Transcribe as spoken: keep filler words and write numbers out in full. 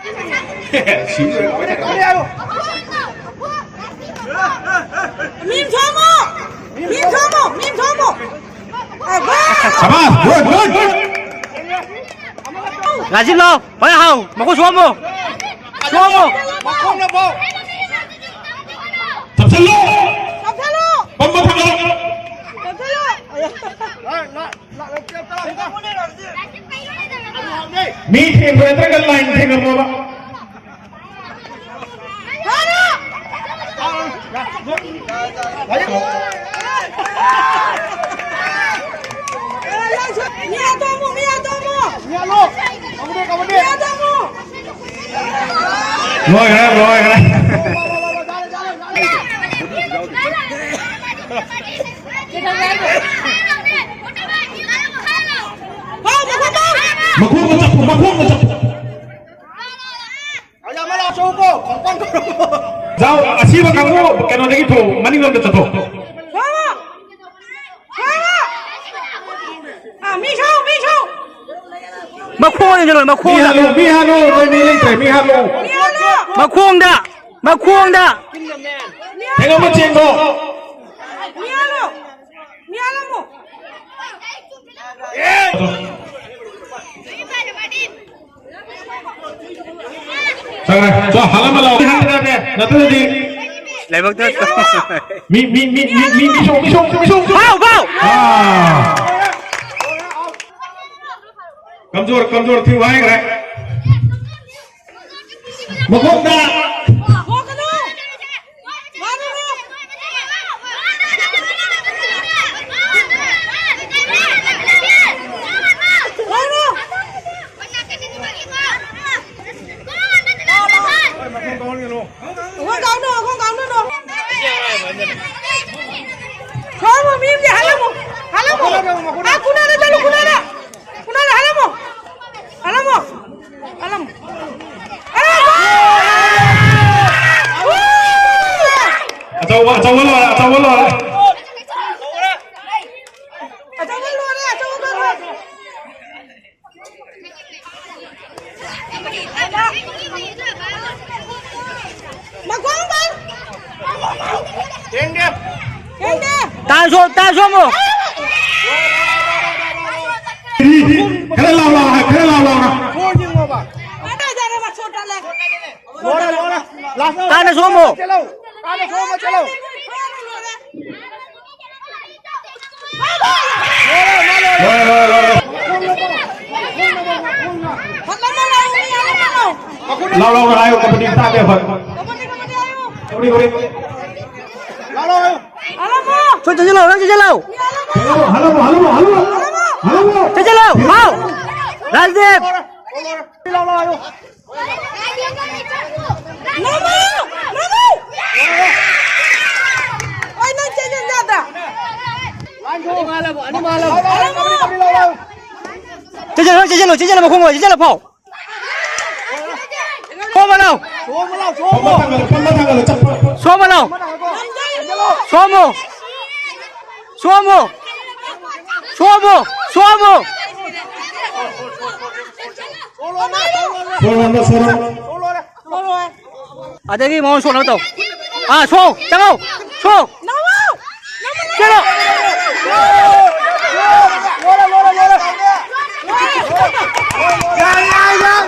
ꯁꯤ ꯂꯣꯏꯔꯦ꯫ ꯃꯤ ꯑꯃ ꯊꯣꯛꯑꯝꯃꯣ! ꯃꯤ ꯑꯃ ꯊꯣꯛꯑꯝꯃꯣ! ꯃꯤ ꯑꯃ ꯊꯣꯛꯑꯝꯃꯣ! ꯑꯕꯥ! ꯁꯕꯥꯁ! Good, good! ꯂꯥꯁꯤꯜꯂꯣ! ꯍꯣꯏ, ꯍꯥꯎ! ꯃꯈꯨꯠ ꯁꯣꯛꯑꯝꯃꯣ! ꯁꯣꯛꯑꯝꯃꯣ! ꯆꯞꯁꯤꯜꯂꯣ! ꯆꯞꯁꯤꯜꯂꯣ! ꯄꯝꯕ ꯊꯝꯃꯣ! ꯆꯞꯁꯤꯜꯂꯣ! ꯃꯤ ꯊꯦꯡꯕ ꯅꯠꯇ꯭ꯔꯒ ꯂꯥꯏꯟ ꯊꯦꯡꯉꯝꯃꯣꯕ꯫ ꯂꯣꯏꯈ꯭ꯔꯦ, ꯂꯣꯏꯈ꯭ꯔꯦ꯫ ꯃꯈꯣꯡꯗ ꯆꯞꯄꯨ, ꯃꯈꯣꯡꯗ ꯆꯞꯄꯨ꯫ ꯖꯥꯎ, ꯑꯁꯤꯕ ꯀꯥꯡꯕꯨ ꯀꯩꯅꯣꯗꯒꯤ ꯊꯣꯛꯎ, ꯃꯅꯤꯡꯂꯣꯝꯗ ꯆꯠꯊꯣꯛ꯫ ꯑꯥ, ꯃꯤ ꯁꯧ, ꯃꯤ ꯁꯧ꯫ ꯃꯈꯣꯡ ꯑꯣꯏꯅ ꯆꯠꯂꯣ, ꯃꯤ ꯃꯈꯣꯡꯗ꯫ ꯍꯥꯠꯂꯨ, ꯃꯤ ꯍꯥꯠꯂꯨ, ꯅꯣꯏ ꯃꯤ ꯂꯩꯇ꯭ꯔꯦ, ꯃꯤ ꯍꯥꯠꯂꯨ꯫ ꯃꯤ ꯍꯥꯠꯂꯣ꯫ ꯃꯈꯣꯡꯗ, ꯃꯈꯣꯡꯗ꯫ ꯊꯦꯡꯉꯝꯃ ꯆꯦꯟꯈꯣ꯫ ꯃꯤ ꯍꯥꯠꯂꯣ꯫ ꯃꯤ ꯍꯥꯠꯂꯝꯃꯣ꯫ ꯆꯪꯉꯦ꯫ ꯆꯣ, ꯍꯥꯜꯂꯝꯃ ꯂꯥꯛꯑꯣ꯫ ꯅꯠꯇ꯭ꯔꯗꯤ ꯂꯥꯏꯕꯛꯇ ꯃꯤ, ꯃꯤ, ꯃꯤ, ꯃꯤ, ꯃꯤ, ꯃꯤ ꯁꯣꯛ, ꯃꯤ ꯁꯣꯛ, ꯃꯤ ꯁꯣꯛ, ꯃꯤ ꯁꯣꯛ꯫ ꯐꯥꯎ, ꯐꯥꯎ! ꯑꯥ꯫ ꯀꯝꯖꯣꯔ, ꯀꯝꯖꯣꯔ ꯊꯤꯎ ꯍꯥꯏꯈ꯭ꯔꯦ꯫ ꯃꯈꯣꯡꯗ꯫ ꯑꯩꯈꯣꯏ ꯀꯥꯎꯅꯣ, ꯑꯩꯈꯣꯏ ꯀꯥꯎꯅꯣ, ꯅꯣ꯫ ꯈꯣꯡꯕ ꯃꯤ ꯑꯃꯗꯤ ꯍꯜꯂꯝꯃꯣ, ꯍꯜꯂꯝꯃꯣ꯫ ꯑꯥ, ꯀꯨꯅꯥꯗ ꯆꯠꯂꯨ, ꯀꯨꯅꯥꯗ꯫ ꯀꯨꯅꯥꯗ ꯍꯜꯂꯝꯃꯣ꯫ ꯍꯜꯂꯝꯃꯣ꯫ ꯍꯜꯂꯝꯃꯣ꯫ ꯍꯜꯂꯝꯃꯣ꯫ ꯑꯆꯧꯕ, ꯑꯆꯧꯕ ꯂꯣꯏꯔꯦ, ꯑꯆꯧꯕ ꯂꯣꯏꯔꯦ꯫ ꯑꯆꯧꯕ ꯂꯣꯏꯔꯦ, ꯑꯆꯧꯕ ꯂꯣꯏꯔꯦ꯫ ꯃꯈꯣꯡꯗ! ꯇꯥꯔꯁꯣ, ꯇꯥꯔꯁꯣ ꯑꯃꯨꯛ! ꯈꯔ ꯂꯥꯎ ꯂꯥꯎ ꯍꯥꯏ, ꯈꯔ ꯂꯥꯎ ꯂꯥꯎ ꯍꯥꯏ꯫ ꯀꯥꯟꯅ ꯁꯣꯝꯃꯣ꯫ ꯀꯥꯟꯅ ꯁꯣꯝꯃꯣ, ꯆꯠꯂꯣ꯫ ꯂꯣꯏꯔꯦ, ꯂꯣꯏꯔꯦ, ꯂꯣꯏꯔꯦ꯫ ꯂꯥꯎ ꯂꯥꯎ ꯍꯥꯏꯌꯣ, ꯀꯕꯗꯤ ꯇꯥꯗꯦ ꯑꯩꯈꯣꯏ꯫ ꯀꯕꯗꯤ, ꯀꯕꯗꯤ꯫ ꯁꯣꯏ ꯆꯠꯁꯤꯜꯂꯣ, ꯅꯪ ꯆꯠꯁꯤꯜꯂꯣ꯫ ꯍꯜꯂꯣ, ꯍꯜꯂꯣ, ꯍꯜꯂꯣ, ꯍꯜꯂꯣ꯫ ꯍꯜꯂꯣ꯫ ꯆꯠꯁꯤꯜꯂꯣ, ꯍꯥꯎ꯫ ꯔꯥꯖꯗꯤꯞ꯫ ꯂꯥꯎ ꯂꯥꯎ ꯍꯥꯏꯌꯣ꯫ ꯅꯃꯨ! ꯅꯃꯨ! ꯑꯩ ꯅꯪ ꯆꯦꯟꯖꯟ ꯌꯥꯗ꯭ꯔꯥ? ꯆꯦꯟꯖꯜꯂꯣ, ꯆꯦꯟꯖꯜꯂꯣ, ꯆꯦꯟꯖꯜꯂꯣ, ꯃꯈꯣꯡ ꯑꯣꯏ, ꯆꯦꯟꯖꯜꯂꯣ, ꯐꯥꯎ꯫ ꯁꯣꯝꯕ ꯂꯥꯎ꯫ ꯁꯣꯝꯕ ꯂꯥꯎ, ꯁꯣꯝꯕ꯫ ꯄꯝꯕ ꯊꯥꯡꯒꯠꯂꯣ, ꯄꯝꯕ ꯊꯥꯡꯒꯠꯂꯣ, ꯆꯠꯄ꯫ ꯁꯣꯝꯕ ꯂꯥꯎ꯫ ꯁꯣꯝꯃꯣ꯫ ꯁꯣꯝꯃꯣ꯫ ꯁꯣꯝꯃꯣ꯫ ꯁꯣꯝꯃꯣ꯫ ꯁꯣꯝꯃꯣ꯫ ꯁꯣꯝꯃꯣ꯫ ꯁꯣꯝꯃꯣ꯫ ꯑꯗꯒꯤ ꯃꯉꯣꯟ ꯁꯣꯛꯅꯕ ꯇꯧ꯫ ꯑꯥ, ꯁꯣꯛ! ꯆꯪꯉꯧ! ꯁꯣꯛ! ꯆꯦꯜꯂꯣ!